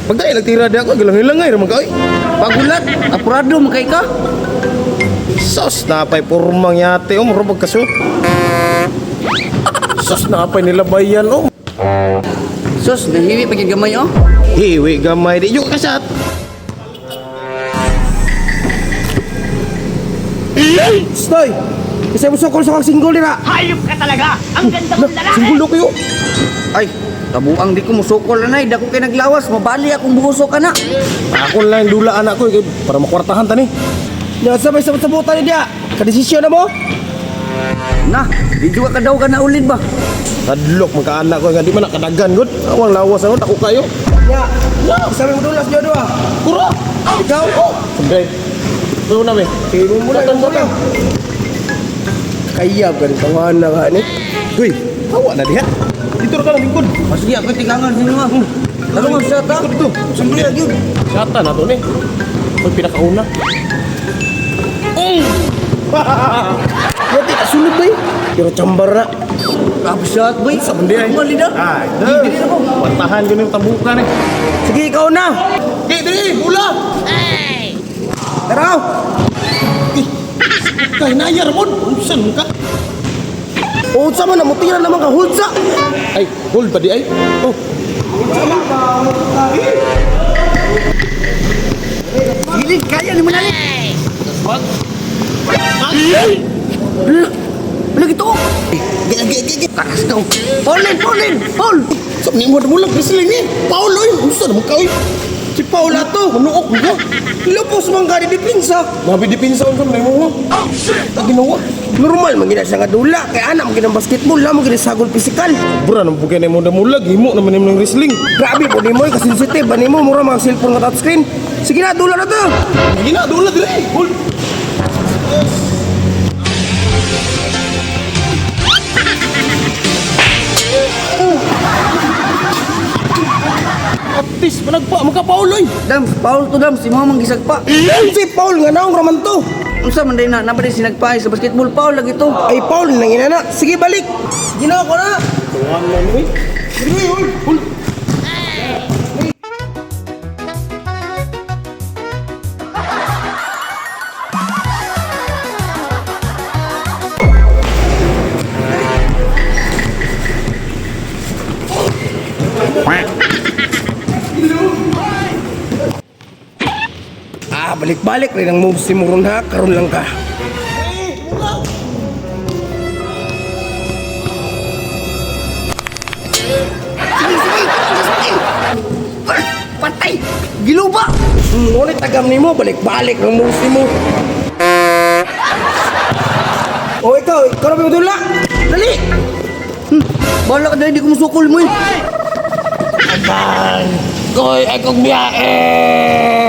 Pagdai nagtira di ako, gilang-hilangay ra man ka oy. Pagulat, apurado man kay ka. Sos na pa'y purmang yate oh, murag kaso. Sos na pa'y nilabayan oh. Sus, nahiwi pa gyud gamay oh. Hiwi gamay di yung kasat. Stoy! Kasi mo sukol sa kang singgol dira. Hayop ka talaga! Ang ganda mong lalaki! Singgol daw kayo. Ay, kabuang di ko musukol anay, dako kay naglawas, mabali akong buhusok kana. Ako lang dula anak ko eh, para makwartahan ta ni. Nya sa may sabot-sabutan ni dia. Kadesisyon na mo? Na, di juga ka daw ka na ulid ba? Tadlok magkaanak ko nga di man nakadagan gud. Awang lawas ako dako kayo. Nya. Sabi mo dulas niyo doa. Kura. Ikaw? Oh, sabay. Tulo na me. Sige mo muna, Satan, mo muna. satan. Kayab ka rin tawahan na ka ni. Uy, hawa na diha. Dito ra ka lang lingkod. Oh, sige, ako tigangan sa inyo ah. Tarong ang shot ah. Dito. Siyempre, yun. Satan na to ni. Uy, pinakauna. Yati kasunod ba eh? Pero chambar na. Grabe shot, boy. Sa mundi ay. Mali na. Ay, Di, di na ko. Kwartahan yun yung tambukan eh. Sige, ikaw na. Di, dili, hula! Tara. Kay nayar mo, unsan ka? Unsa man na mutira naman ka hulsa. Ay, hold pa di ay. Oh, Gilid, kaya ni mo nalik. Wala gito. Karas daw. Paulin, Paulin, Paul. sa ni mo mo lang wrestling ni. Paul oy, unsa naman ka oy? Si Paula to. Manuok ka. Lupos man ka ni depensa. Mabi depensa unsa man mo. Oh shit, ta ginawa. Normal man gina siya nga dula kay anak mo ginang basketball, la mo ginasagol physical. Bura nang bugay na mo damulag, himo naman nimo ng wrestling. Grabe po nimo ka sensitive ba nimo mura mga cellphone nga touchscreen. Sige na, dula na to. Sige na, dula dire. Hold. Atis, managpa, magka Paul oy. Dams, Paul to Dams, si mo gisagpa. Si Paul nga naong raman to. Unsa man day na, napa day sinagpaay sa basketball, Paul lagi to. Ay Paul nang ina na. Sige balik. Ginawa ko na. Tuwan na ni. Sige, hold. Hold. Ah, balik-balik rin ang moves ni Muron ha. Karon lang ka. Sige, sige, sige. Patay! Giluba! Ngunit tagam nimo, balik-balik ang moves nimo. O ikaw, ikaw na dula. Dali. Bala ka dahil di ko musukol mo eh. Koy, ay kong biyae!